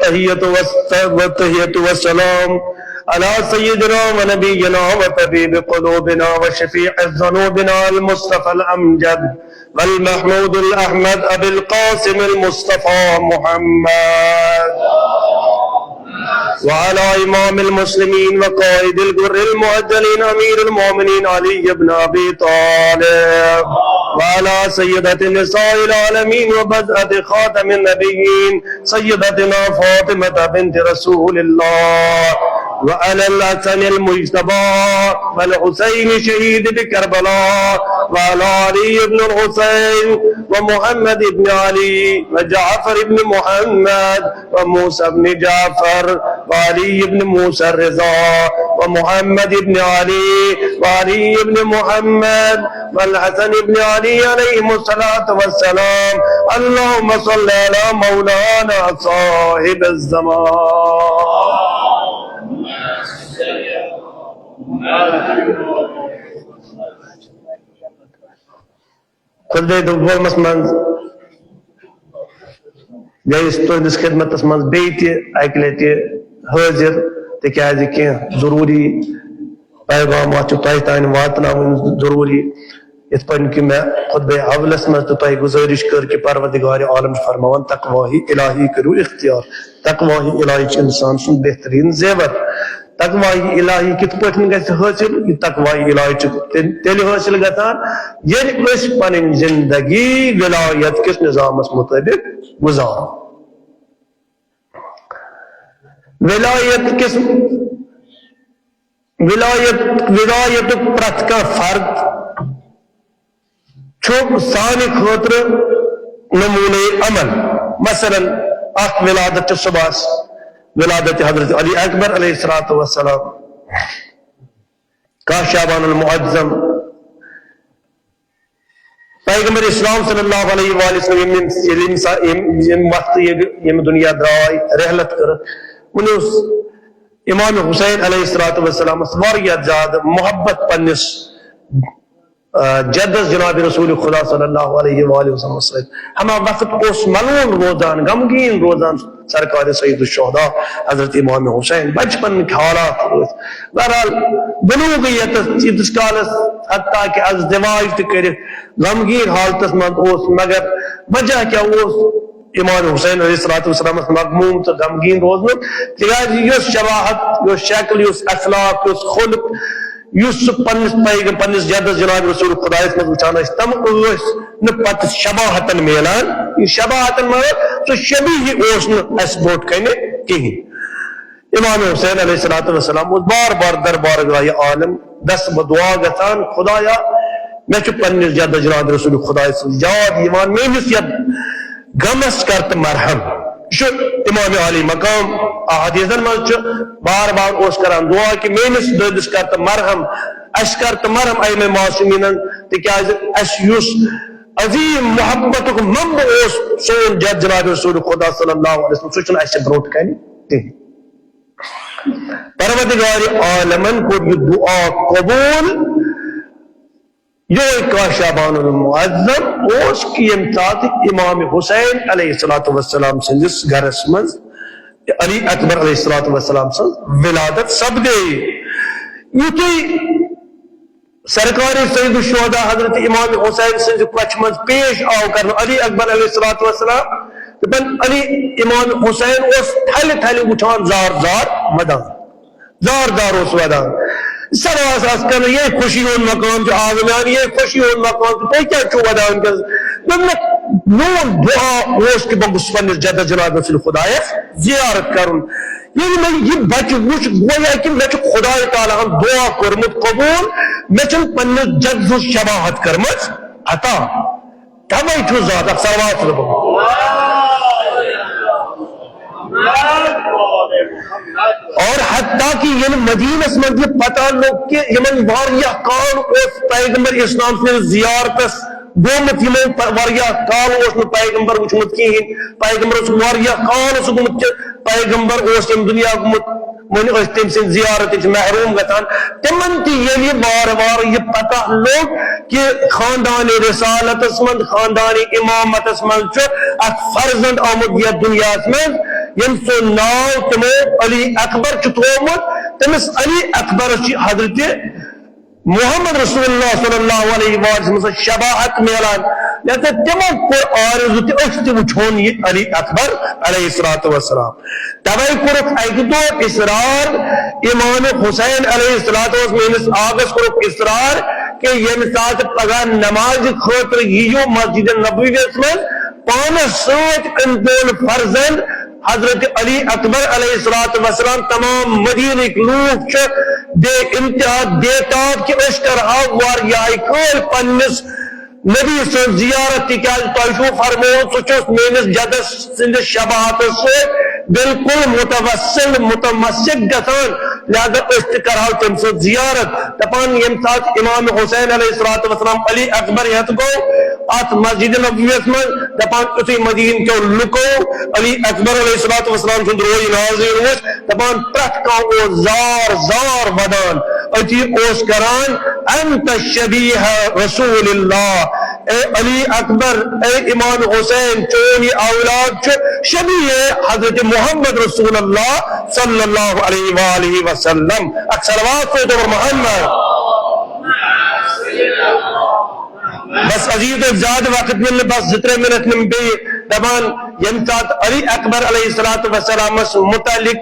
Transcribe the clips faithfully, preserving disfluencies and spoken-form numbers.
التحية walls-, والتحية والسلام على سيدنا ونبينا وطبيب قلوبنا وشفيع ذنوبنا المصطفى الأمجد والمحمود الأحمد أبي القاسم المصطفى محمد، وعلى إمام المسلمين وقائد الغر المحجلين أمير المؤمنين علي بن أبي طالب، وعلى سيدة نساء العالمين وبذرة خاتم النبيين سيدتنا فاطمة بنت رسول الله، وعلى الحسن المجتبى والحسين شهيد بكربلاء، وعلى علي بن الحسين ومحمد بن علي وجعفر بن محمد وموسى بن جعفر وعلي بن موسى الرضا ومحمد بن علي وعلي بن محمد والحسن بن علي عليهم الصلاة والسلام. اللهم صل على مولانا صاحب الزمان. خطبہ دوٚیمس منٛز گٔیس تُہنٛدِس خدمتس منٛز بیٚیہِ تہِ اکہِ لٹہِ حٲضِر، تِکیازِ کینٛہہ ضروٗری پیغامات چھِ تۄہہِ تام واتناوٕنۍ ضروٗری۔ یِتھ پٲٹھۍ کہِ مےٚ خطبہ اولس منٛز تہِ تۄہہِ گُزٲرِش کٔر کہِ پروردگار عالم چھُ فرماوان، تقوی الہی کٔرِو اختیار، تقوی الہی چھُ انسان سُنٛد بہتریٖن زیور۔ تقوی الہی کِتھ پٲٹھۍ گژھِ حٲصِل؟ یہِ تقوی الہی چھُ تیٚلہِ، تیٚلہِ حٲصِل گژھان، ییٚلہِ أسۍ پنٕنۍ زندگی ولایت کِس نظامس مطٲبق گُزارو۔ ولایت کِس، ولایت، ولایتُک پرٛٮ۪تھ کانٛہہ فرد چھُ سانہِ خٲطرٕ نمونہ عمل۔ مثلاً، اکھ ولادت چھِ صبحس، ولادت حضرت علی اکبر علیہ الصلوۃ والسلام، کاہ شعبان المعظم۔ پیغمبر اسلام صلی اللہ علیہ وآلہ وسلم ییٚمہِ، ییٚلہِ ییٚمہِ سا-، ییٚمہِ، ییٚمہِ وقتہٕ یہِ، ییٚمہِ دُنیا درٛاے، رحلت کٔرٕکھ، وُنہِ اوس امام حسین علیہ الصلوۃ والسلامس واریاہ زیادٕ محبت پننِس، آ، جدس جناب رسول خدا صلی اللہ علیہ وآلہ وسلم سۭتۍ۔ ہما وقت اوس ملوٗل روزان، غمگیٖن روزان سرکار سید الشہداء حضرت امام حسین۔ بچپن کہِ حالات ٲسۍ۔ بہرحال، بلوغیتس ییٖتِس کالس حتیٰ کہ از زواج تہِ کٔرِتھ غمگیٖن حالتس منٛز اوس، مگر وجہ کیٛاہ اوس امام حسین علیہ الصلوۃ والسلامس مغموم تہٕ غمگیٖن روزنُک؟ تِکیٛازِ یۄس شباہت، یۄس شکل، یُس اخلاق، یُس خلق، یُس سُہ پننِس پیغ-، پننِس جدس جناب رسول خدایس منٛز وٕچھان ٲسۍ، تِم ٲسۍ نہٕ پتہٕ شباہتن میلان۔ یہِ شباہتن مگر سُہ شبیہ اوس نہٕ اسہِ برونٛٹھ کنہِ کِہیٖنۍ۔ امام حسین علیہ الصلوۃ والسلام اوس بار بار دربارگاہ عالم دست بدعا گژھان، خدایا، مےٚ چھُ پننِس جدس جناب رسول خدایس سٕنٛز یاد یِوان، میٲنِس یتھ غمس کر تہٕ مرہم۔ یہِ چھُ امام عالی مقام۔ احادیثن منٛز چھُ بار بار اوس کران دعا کہ میٲنِس دٲدِس کر تہٕ مرہم، اسہِ کر تہٕ مرہم ائمہ معصومینن، تِکیازِ اسہِ یُس عظیم محبتُک منبع اوس سون جد جناب رسول خدا صلی اللہ علیہ وسلم، سُہ چھُنہٕ اسہِ برونٛٹھ کنہِ کِہیٖنۍ۔ پروردگار عالمن کوٚر یہِ دعا قبول۔ یہے کاہ شعبان المعظم اوس کہ ییٚمہِ ساتہٕ امام حسین علیہ الصلوۃ والسلام سٕنٛدِس گرس منٛز علی اکبر علیہ الصلوۃ والسلام سٕنٛز ولادت سپدے۔ یُتھُے سرکار سید الشہداء حضرت امام حسین سٕنٛزِ کۄچھِ منٛز پیش آو کرنہٕ علی اکبر علیہ الصلوۃ والسلام، دپان علی، امام حسین اوس تھلہِ تھلہِ وٕچھان، زار زار ودان۔ زار زار اوس ودان۔ سوال آس کران، یہ خوشی ہُنٛد مقام چھُ آز میان، یہ خوشی ہُنٛد مقام چھُ، تُہۍ کیٛازِ چھِو ودان وٕنکیٚس؟ دوٚپمَکھ، میون دعا اوس کہ بہٕ گوٚژھُس پننِس جدس جناب رسول خدایس زیارت کرُن۔ ییٚلہِ مےٚ یہِ بچہِ وُچھ، گویا کہ مےٚ چھُ خدای تعالیٰ ہن دعا کوٚرمُت قبول، مےٚ چھُنہٕ پننِس جد سٕنٛز شباہت کٔرمٕژ عطا۔ توے چھُ زیادٕ اکھ سوال چھُ دَپان۔ اور حتیٰ کہ ییٚلہِ مدینس منٛز یہِ پتہ لوٚگ کہ یِمن واریاہ کال اوس پیغمبر اسلام سٕنٛدِس زیارتس گوٚمُت، یِمو پ-، واریاہ کال اوس نہٕ پیغمبر وُچھمُت کِہیٖنۍ، پیغمبر اوس واریاہ کال اوس گوٚمُت کہ پیغمبر اوس ییٚمہِ دُنیا گوٚمُت، وۄنۍ ٲسۍ تٔمۍ سٕنٛدِ زیارت نِش محروم گژھان۔ تِمن تہِ ییٚلہِ یہِ وارٕ وارٕ یہِ پتہ لوٚگ کہ خاندان رسالتس منٛز، خاندان امامتس منٛز چھُ اکھ فرزند آمُت یتھ دُنیاہس منٛز، ییٚمۍ سُنٛد ناو تِمو علی اکبر چھُ تھوومُت، تٔمِس علی اکبرس چھِ حضرت محمد رسول اللہ صلی اللہ علیہ وآلہ وسلم سۭتۍ شباہت میلان۔ لہذا تِمو کوٚر آرزو تہِ أسۍ تہِ وٕچھون یہِ علی اکبر علیہ الصلوۃ والسلام۔ توے کوٚرُکھ اکہِ دۄہ اصرار امام حسین علیہ الصلوۃ والسلام، میٲنِس آغس کوٚرُکھ اصرار کہ ییٚمہِ ساتہٕ پگاہ نمازِ خٲطرٕ یِیِو مسجد نبویس منٛز، پانس سۭتۍ أمۍ دۄن فرضن حضرت علی اکبر علیہ الصلوۃ والسلام، تمام مدینٕکۍ لوٗکھ چھِ بے انتہا بے تاب کہ أسۍ کرہاو واریاہ کٲلۍ پننِس نبی سٕنٛز زیارت، تِکیازِ تۄہہِ چھُو فرمومُت سُہ چھُ میٲنِس جدس سٕنٛدِس شباہتس سۭتۍ بالکل متوسل متمسک گژھان، لہذا أسۍ تہِ کرہاو تٔمۍ سٕنٛز زیارت۔ دپان ییٚمہِ ساتہٕ امام حسین علیہ الصلوۃ والسلام علی اکبر ہیتھ گوٚو اتھ مسجد نبویس منٛز، دپان یُتھُے مدینہ کیو لُکو علی اکبر علیہ الصلوۃ والسلام سُنٛد روی نازین وُچھ، دپان پرٛٮ۪تھ کانٛہہ اوس زار زار ودان، أتی اوس کران، "انت شبیہ رسول اللہ"، اے علی اکبر، اے امام حسین، چون یہ اولاد چھُ شبیہ حضرت محمد رسول اللہ صلی اللہ علیہ وآلہ وسلم۔ اکھ صلوات سوزو محمد۔ بس عزیز، زیادٕ وقت مِلنہٕ، بس زٕ ترٛےٚ منٹ نِم بیٚیہِ۔ دپان ییٚمہِ ساتہٕ علی اکبر علیہ الصلوۃ والسلامس متعلق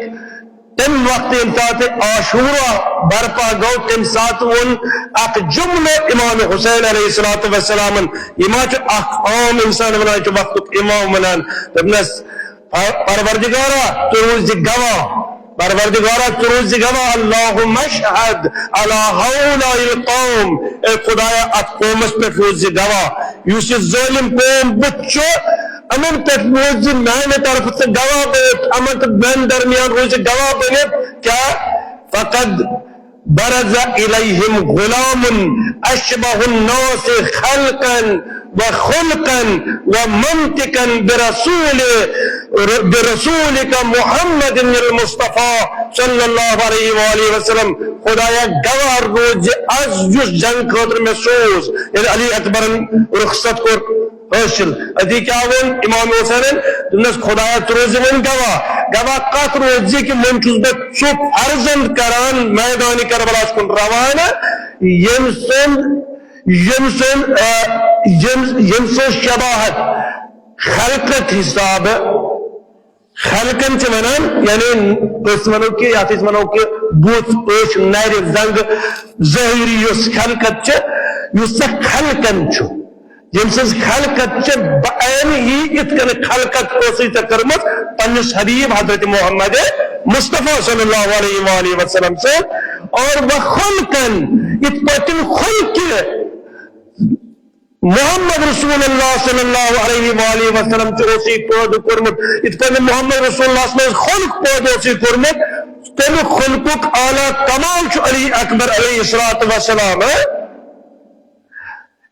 تمہِ وقتہٕ ییٚمہِ ساتہٕ عاشورہ برپا گوٚو، تمہِ ساتہٕ ووٚن اکھ جملہٕ امام حسین علیہ الصلوۃ والسلامن۔ یہِ ما چھُ اکھ عام انسان ونان، یہِ چھُ وقتُک امام ونان۔ دوٚپنس، "پر-، پروردگارا، ژٕ روٗزِ گواہ، پروردگارا، ژٕ روٗزِ گواہ، اللہم اشہد علی ہؤلاء القوم"، اے خدایا، اتھ قومس پٮ۪ٹھ روٗزِ گواہ، یُس یہِ ظٲلم قوم بُتھ چھُ، یِمن پٮ۪ٹھ روزِ میانہِ طرفہٕ ژٕ گواہ بٔنِتھ، یِمن تہٕ میانہِ درمیان روزِ گواہ بٔنِتھ۔ کیٛاہ؟ فقد برز الیہم غلام اشبہ الناس خلقا وخلقا ومنطقا برسول، برسولک محمد المصطفیٰ صلی اللہ علیہ وآلہ وسلم۔ خدایا گواہ روز زِ از یُس جنگ خٲطرٕ مےٚ سوز، ییٚلہِ علی اکبرن رخصت کوٚر، حٲصِل۔ أتی کیٛاہ ووٚن امام حسینن؟ دوٚپنس، "خدایا، ژٕ روزِ وۄنۍ گواہ۔" گواہ کتھ روزِ کہِ وۄنۍ چھُس بہٕ ژُپ فرزند کران میدانِ کربلاہس کُن روانہٕ، ییٚمۍ سُنٛد، ییٚمۍ سُنٛد، آ، ییٚمۍ، ییٚمۍ سٕنٛز شباہت خلقت حسابہٕ، خلقن چھِ ونان، یعنی أسۍ ونو کہِ، یتھ أسۍ ونو کہِ بُتھ، أچھ، نرِ، زنٛگہٕ، ظٲہری یۄس خلقت چھِ، یُس سۄ خلقن چھُ، ییٚمہِ سٕنٛز خلقت چھِ بعینہِ یی، یِتھ کٔنۍ خلقت ٲسٕے ژےٚ کٔرمٕژ پننِس حبیب حضرت محمد مصطفیٰ صلی اللہ علیہ وآلہ وسلم سٕنٛز، اور وخلقن، یِتھ پٲٹھۍ خلقہِ محمد رسول اللہ صلی اللہ علیہ وآلہ وسلم چھُ اوسُے پٲدٕ کوٚرمُت، یِتھ پٲٹھۍ محمد رسول اللہ صلی اللہ علیہ وسلم خلق پٲدٕ اوسُے کوٚرمُت، تَمہِ خلقُک اعلیٰ کمال چھُ علی اکبر علیہ الصلوۃ والسلام۔ ہاں؟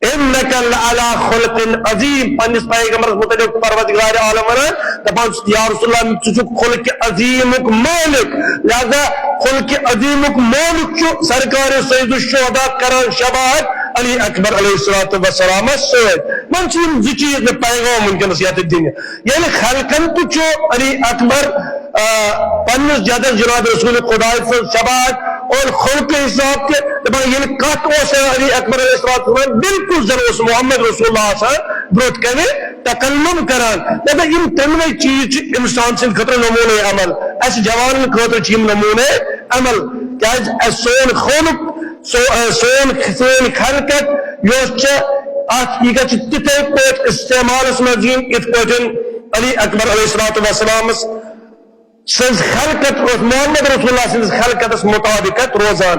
"انک لعلی خلق عظیم"، پننِس پیغمبرس متعلق پروردگار عالم ونان، دپان چھُس، "یا رسول اللہ، ژٕ چھُکھ خلق عظیمُک مالک"، لہذا خلق عظیمُک مالک چھُ سرکار سید الشہداء کران شباہت علی اکبر علیہ الصلوۃ والسلامس سۭتۍ۔ وۄنۍ چھِ یِم زٕ چیٖز مےٚ پیغام وٕنکیٚنس یتھ دِنہِ۔ ییٚلہِ خلقن تہِ چھُ علی اکبر، آ، پننِس جدس جناب رسول خداے سٕنٛز شباہت اور خلق حساب تہِ دپان، ییٚلہِ کتھ اوس علی اکبر علیہ الصلوۃ والسلام، بالکل زن اوس محمد رسول اللہ آسان برٛونٛٹھ کنہِ تکلم کران۔ دپان، یِم ترٛٮ۪نوَے چیٖز چھِ انسان سٕنٛدِ خٲطرٕ نموٗنَے عمل، اسہِ جوانن خٲطرٕ چھِ یِم نموٗنَے عمل، کیازِ اسہِ سون خلق، سو-، سون، سٲنۍ خلقت یۄس چھِ، اتھ یہِ گژھِ تِتھے پٲٹھۍ استعمالس منٛز یِنۍ، یِتھ پٲٹھۍ علی اکبر علیہ الصلوۃ والسلامس سٕنٛز خلقت ٲس محمد رسول اللہ سٕنٛدِس خلقتس مطابقت روزان۔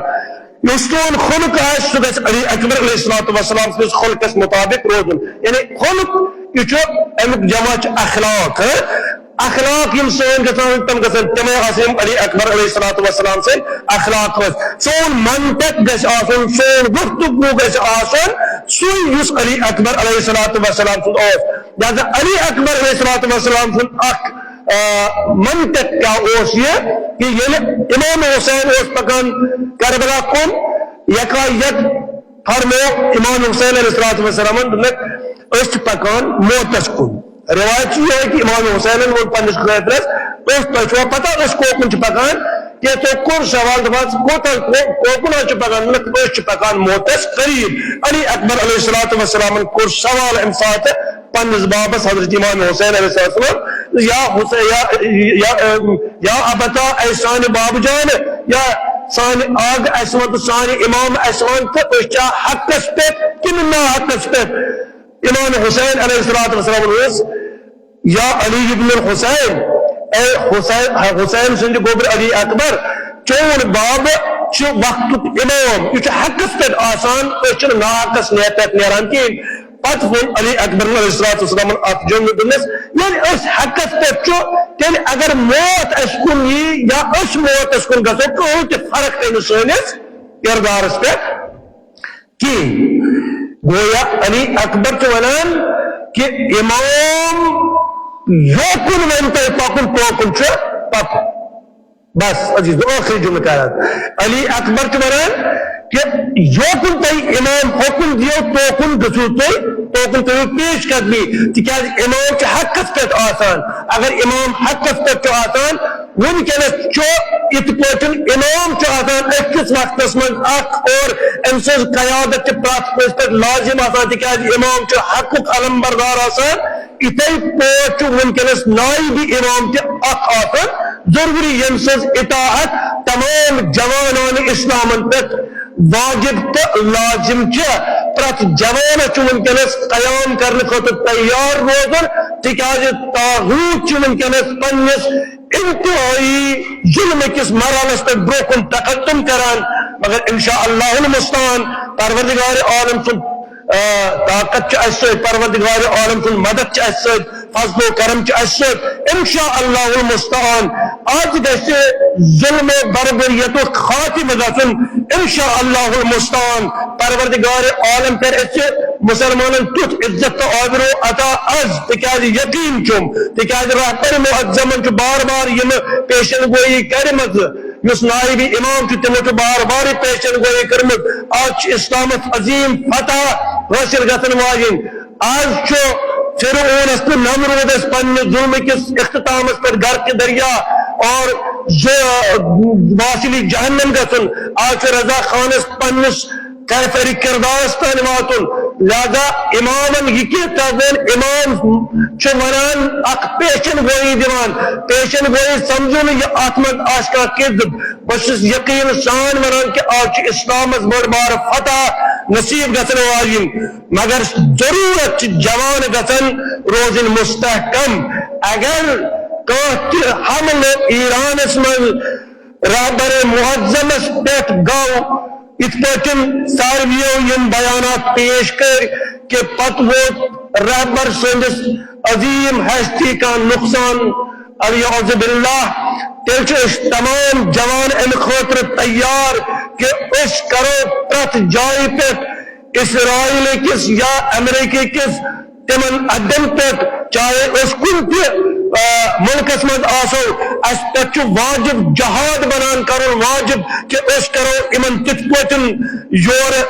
یُس سون خلق آسہِ، سُہ گژھِ علی اکبر علیہ الصلوۃ والسلام سٕنٛدِس خلقس مطابق روزُن۔ یعنی خلق، یہِ چھُ، اَمیُک جمع چھُ اخلاق، ہاں؟ اخلاق یِم سٲنۍ گژھن، تِم گژھن تِمے آسٕنۍ، یِم علی اکبر علیہ الصلوۃ والسلام سٕنٛدۍ اخلاق ٲسۍ۔ سون منطق گژھِ آسُن، سون گفتگو گژھِ آسُن سُے، یُس علی اکبر علیہ الصلوۃ والسلام سُنٛد اوس۔ لہذا علی اکبر علیہ الصلوۃ والسلام سُنٛد اکھ، آ، منطق کیا اوس یہِ کہ ییٚلہِ امام حسین اوس پکان کربلا کُن، یکایک فرمو امام حسین علیہ الصلوۃ والسلامن، دوٚپنکھ، "أسۍ چھِ پکان موتس کُن۔" روایت چھِ یِہوٚے کہ امام حسینن ووٚن پننِس خٲطرس، تۄہہِ چھُوا پتہ أسۍ کوکُن چھِ پکان؟ کینٛہہ تو کوٚر سوال، دپان، کوتاہ کو-، کوکُن حظ چھِ پکان؟ نہ، أسۍ چھِ پکان موتس قریب۔ علی اکبر علیہ الصلوۃ والسلامن کوٚر سوال امہِ ساتہٕ پننِس بابس حضرت امام حسین علیہ السلام، یا حسین، یا، یا، یا ابتا، اے سانہِ بابہٕ جان، یا سانہِ آگ، اسہِ وَن تہٕ سانہِ امام، اسہِ وَن تہٕ أسۍ چھا حقس پٮ۪ٹھ کِنہٕ ناحقس پٮ۪ٹھ؟ امام حسین علیہ الصلوۃ والسلام ووٚنُس، یا علی ابن الحسین، اے حسین، حسین سٕنٛدِ گوٚبرِ علی اکبر، چون باب چھُ وقتُک امام، یہِ چھُ حقس پٮ۪ٹھ آسان، أسۍ چھِنہٕ ناحقس نے-، پٮ۪ٹھ نیران کِہیٖنۍ۔ پتہٕ ووٚن علی اکبرن علیہ الصلوۃ والسلامن اکھ جملہٕ، دوٚپنس، ییٚلہِ أسۍ حقس پٮ۪ٹھ چھُ، تیٚلہِ اگر موت اَسہِ کُن یی یا أسۍ موتس کُن گژھو، کٕہٕنۍ تہِ فرق پیٚیہِ نہٕ سٲنِس کردارس پٮ۪ٹھ کِہیٖنۍ۔ گویا علی اکبر چھُ وَنان کہِ امام یوکُن وَنہِ تۄہہِ پَکُن، توکُن چھُ پَکُن۔ بس عزیز، ٲخری جملہٕ کَران۔ علی اکبر چھُ وَنان کہِ یوکُن تۄہہِ امام حُکُم دِیو، توکُن گٔژھِو تُہۍ، توکُن کٔرِو پیش قدمی، تِکیٛازِ امام چھُ حقس پٮ۪ٹھ آسان۔ اگر امام حقس پٮ۪ٹھ چھُ آسان، وٕنکیٚنَس چھُ یِتھ پٲٹھۍ امام چھُ آسان أکِس وقتس منٛز اکھ، اور أمۍ سٕنٛز قیادت چھِ پرٛٮ۪تھ کٲنٛسہِ پٮ۪ٹھ لازم آسان، تِکیٛازِ امام چھُ حقُک علم بردار آسان۔ یِتھَے پٲٹھۍ چھُ وٕنکیٚنَس نایب امام تہِ اکھ آسان ضروٗری، ییٚمۍ سٕنٛز اطاعت تمام جوانان اسلامن پٮ۪ٹھ واجب تہٕ لازم چھِ۔ پرٛٮ۪تھ جوانس چھُ وٕنکیٚنَس قیام کرنہٕ خٲطرٕ تیار روزُن، تِکیٛازِ طاغوت چھُ وٕنکیٚنَس پننِس انتہٲیی ظلم کِس مرحلس پٮ۪ٹھ برونٛہہ کُن تقدم کران۔ مگر انشاء اللہ المستعان، پروردگار عالم سُنٛد، آ، طاقت چھِ اَسہِ سۭتۍ، پروردگار عالم سُنٛد مدد چھِ اَسہِ سۭتۍ، فضل و کرم چھِ اَسہِ سۭتۍ۔ انشاء اللہ المستعان، از گژھِ ظلم و بربریتُک خاتمہٕ گژھُن۔ انشاء اللہ المستعان، پروردگار عالم کرِ اَسہِ مسلمانن تیُتھ عزت تہٕ آبرو عطا از، تِکیٛازِ یقین چھُم، تِکیٛازِ رہبر معظمن چھُ بار بار یِم پیشن گویی کٔرمٕژ، یُس نائب امام چھُ، تِمو چھُ بار بار یہِ پیشن گویی کٔرمٕژ۔ از چھُ اسلامس عظیم فتح حٲصِل گژھن واجِنۍ۔ از چھُ فرعونس تہٕ نمرودس پننہِ ظلمہٕ کِس اختتامس پٮ۪ٹھ غرقِ دریا اور ز-، واصلِ جہنم گژھُن۔ از چھُ رضا خانس پننِس کیفر کردارس تام واتُن۔ لہذا امامن یہِ کینٛہہ تہ ووٚن، امام چھُ ونان، اکھ پیشن گویی دِوان، پیشن گویی سمجھو نہٕ یہِ اتھ منٛز آسہِ کانٛہہ کذب۔ بہٕ چھُس یقین سان ونان کہِ از چھُ اسلامس بٔڑ بار فتح نصیب گژھن واجِنۍ، مگر ضرورت چھِ جوان گژھن روزٕنۍ مستحکم۔ اگر کانٛہہ تہِ حملہٕ ایرانس منٛز رہبر معظمس پٮ۪ٹھ گوٚو، یِتھ پٲٹھۍ ساروِیو یِم بیانات پیش کٔرۍ کہِ پتہٕ ووت رہبر سٕنٛدِس عظیم ہستی کا نقصان، العیاذ باللہ، تیٚلہِ چھِ أسۍ تمام جوان امہِ خٲطرٕ تیار کہِ أسۍ کرو پرٛٮ۪تھ جایہِ پٮ۪ٹھ اسرائیل کِس یا امریکہ کِس تِمن اڈن پٮ۪ٹھ، چاہے أسۍ کُنہِ تہِ، آ، مُلکس منٛز آسو، اَسہِ پٮ۪ٹھ چھُ واجب جہاد بنان کرُن واجب کہِ أسۍ کرو یِمن تِتھ پٲٹھۍ یورٕ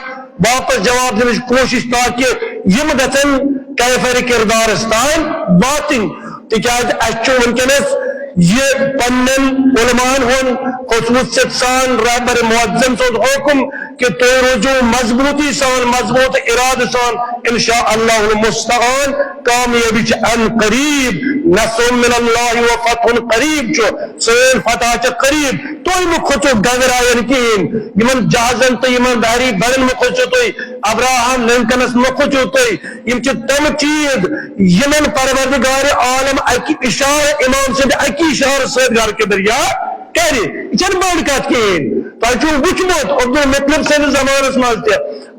واپس جواب دِنٕچ کوٗشِش، تاکہِ یِم گژھن کیفر کردارس تام واتٕنۍ۔ تِکیازِ اَسہِ چھُ وٕنکیٚنَس یہِ پننٮ۪ن علماءن ہُنٛد خصوٗصیت سان رہبر معظم سُنٛد حُکم کہِ تُہۍ روٗزِو مضبوٗطی سان، مضبوٗط اِرادٕ سان، انشاء اللہ المستعان کامیٲبی چھِ عن قریب، نصر من اللہ و فتح قریب چھُ، سٲنۍ فتح چھِ قریب۔ تُہۍ مہٕ کھوژِو گنگراین کِہیٖنۍ، یِمن جہازن تہٕ یِمن بحری بڑن مہٕ کھوژِو تُہۍ، ابراہم لنکنس مہٕ کھوژِو تُہۍ، یِم چھِ تِم چیٖز یِمن پروردگار عالم اکہِ اشارٕ، امام سٕنٛدِ اکہِ اشارٕ سۭتۍ غرقِ دریا کرِ۔ یہِ چھنہٕ بٔڑ کتھ کِہیٖنۍ۔ تۄہہِ چھُو وٕچھمُت، عبدالمطلب سٕنٛدِس زمانس منٛز تہِ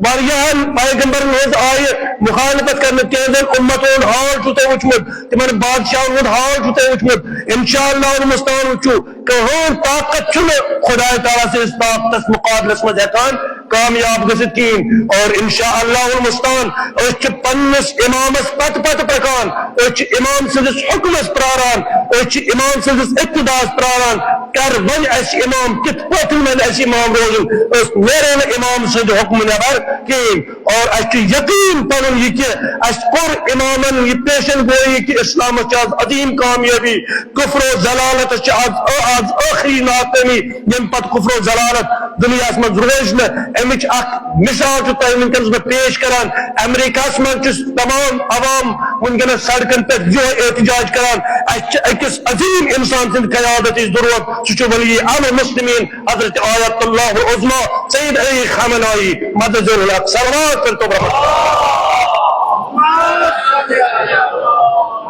واریاہن پیغمبرن ہٕنٛز آیہِ مخالفت کرنہٕ، تِہنٛزن امتن ہُنٛد حال چھُو تۄہہِ وٕچھمُت، تِمن بادشاہن ہُنٛد حال چھُو تۄہہِ وٕچھمُت۔ انشاء اللہ المستعان وٕچھِو، کٕہٕنۍ طاقت چھُنہٕ خدایہِ تعالیٰ سٕنٛدِس طاقتس مقابلس منٛز ہٮ۪کان کامیاب گٔژھِتھ کِہیٖنۍ۔ اور انشاء اللہ المستعان، أسۍ چھِ پننِس امامس پتہٕ پتہٕ پکان، أسۍ چھِ امام سٕنٛدِس حکمس پراران، أسۍ چھِ امام سٕنٛدِس اقتداس پراران۔ کر ونہِ اسہِ امام، کِتھ پٲٹھۍ ونہِ اسہِ امام روزُن؟ أسۍ نیرو نہٕ امام سٕنٛدِ حکمہٕ نٮ۪بر کِہیٖنۍ۔ اور اسہِ چھُ یقین پنُن یہِ کہِ اسہِ کوٚر امامن یہِ پیشن گویی کہِ اسلامس چھِ آز عظیم کامیٲبی، کفر و ضلالتس چھِ آز، آز ٲخری ناکٲمی، ییٚمہِ پتہٕ کفر و ضلالت دنیاہس منٛز روزِ نہٕ۔ امِچ اکھ مثال چھُ تۄہہِ وٕنکیٚنس بہٕ پیش کران۔ امریکہس منٛز چھُ تمام عوام وٕنکیٚنس سڑکن پٮ۪ٹھ یِہوٚے احتجاج کران۔ اسہِ چھِ أکِس عظیم انسان سٕنٛدِ قیادتٕچ ضرورت، سُہ چھُ ولی امر مسلمین حضرت آیت اللہ العظمی سید علی خامنائی مدظ الحق۔ صلوات کٔرِو برٛونٛہہ۔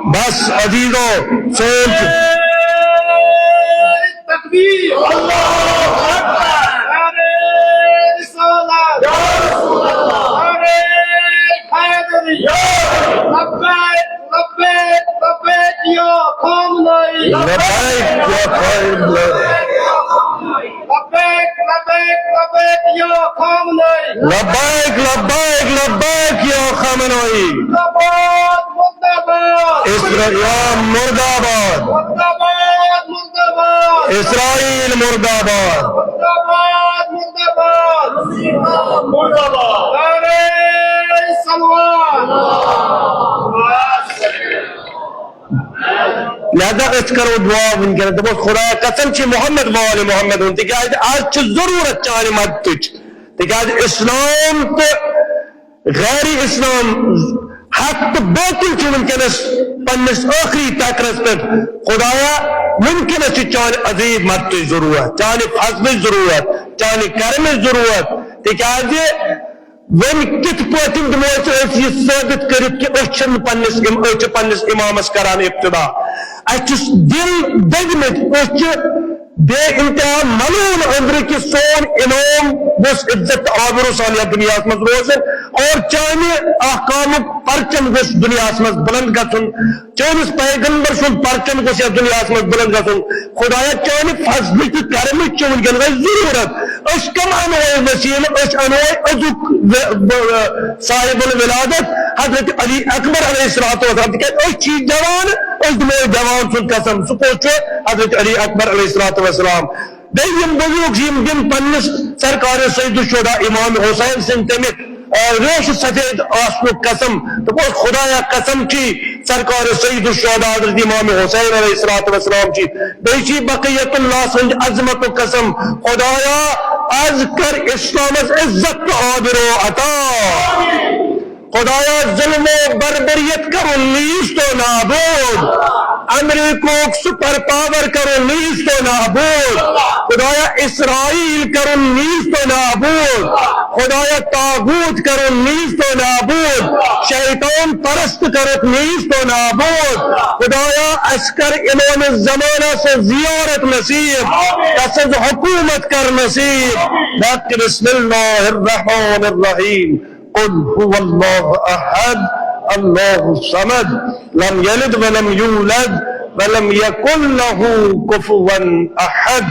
بس عزیزو، سون چھُ تکبیر۔ اللہ اکبر۔ نعرہ رسالت۔ یا رسول اللہ۔ نعرہ حیدری۔ یا حیدری۔ لبیک، لبیک، لبیک یا خامنائی۔ لبیک یا خامنائی۔ لبیک، لبیک، لبیک یا خامنائی۔ لبیک، لبیک، لبیک یا خامنائی۔ زندہ باد، مردہ باد۔ اسرائیل مردہ باد۔ مردہ باد، مردہ باد۔ اسرائیل مردہ باد۔ مردہ باد، مردہ باد۔ مردہ باد۔ نعرہ صلوات۔ لہذا أسۍ کرو دعا وٕنکیٚنَس۔ دَپوس، خۄدایا، قسم چھِ محمد وآل محمد ہُنٛد، تِکیٛازِ آز چھِ ضروٗرت چانہِ مدتٕچ، تِکیٛازِ اسلام تہٕ غیر اسلام، حق تہٕ باطل چھِ وٕنکیٚنَس پننِس ٲخری ٹکرَس پٮ۪ٹھ۔ خۄدایا، وٕنکیٚنَس چھِ چانہِ عظیم مدتٕچ ضروٗرت، چانہِ فضلٕچ ضروٗرت، چانہِ کرمٕچ ضروٗرت، تِکیٛازِ وۄنۍ کِتھ پٲٹھۍ دِمو أسۍ، أسۍ یہِ ثٲبت کٔرِتھ کہِ أسۍ چھِنہٕ پننِس اِم-، أسۍ چھِ پننِس اِمامس کران ابتدا؟ اَسہِ چھِ دِل دٔدمٕتۍ، أسۍ چھِ بے انتہا ملوٗل أنٛدرٕ کہِ سون اِمام گوٚژھ عزت تہٕ آبرو سان یَتھ دُنیاہَس منٛز روزُن اور چانہِ احکامُک پرچم گوٚژھ دُنیاہَس منٛز بُلنٛد گژھُن۔ چٲنِس پیغمبر سُنٛد پرچم گوٚژھ یَتھ دُنیاہَس منٛز بُلنٛد گژھُن۔ خۄدایا، چانہِ فضلہٕ تہٕ کرمٕچ چھِ وٕنکیٚنَس اَسہِ ضروٗرت۔ أسۍ کَم اَنوے وسیلہٕ؟ أسۍ اَنوے أزیُک و-، و-، صاحب الولادت حضرت علی اکبر علیہ الصلوۃ والسلام، تِکیٛازِ أسۍ چھِ جوان، أسۍ دِمو جوان سُنٛد قسم۔ سُہ کُس چھُ؟ حضرت علی اکبر علیہ الصلوۃ والسلام۔ بیٚیہِ یِم بزرگ چھِ، یِم دِن پننِس سرکار سید الشہداء امام حسین سٕنٛدِ تَمہِ، آ، ریشہٕ سفید آسنُک قسم۔ دوٚپُس، خدایا، قسم چھی سرکار سید الشہداء حضرت امام حسین علیہ الصلوۃ والسلام چھی، بیٚیہِ چھی بقیت اللہ سٕنٛدِ عظمتُک قسم۔ خدایا، از کر اسلامس عزت تہٕ آبرو عطا۔ خدایا، ظلم و بربریت کرُن نیست و نابود۔ امریکہُک سپر پاور کرُن نیست و نابود۔ خدایا، اسرائیل کرُن نیست و نابود۔ خدایا، طاغوت کرُن نیست و نابود۔ شیطان پرست کرُن نیست و نابود۔ خدایا، اَسہِ کر امام زمانہ سٕنٛز زیارت نصیب، تسٕنٛز حکومت کر نصیب۔ بسم اللہ الرحمن الرحیم۔ قل هو الله أحد، الله الصمد، لم يلد ولم يولد، ولم يكن له كفوا أحد۔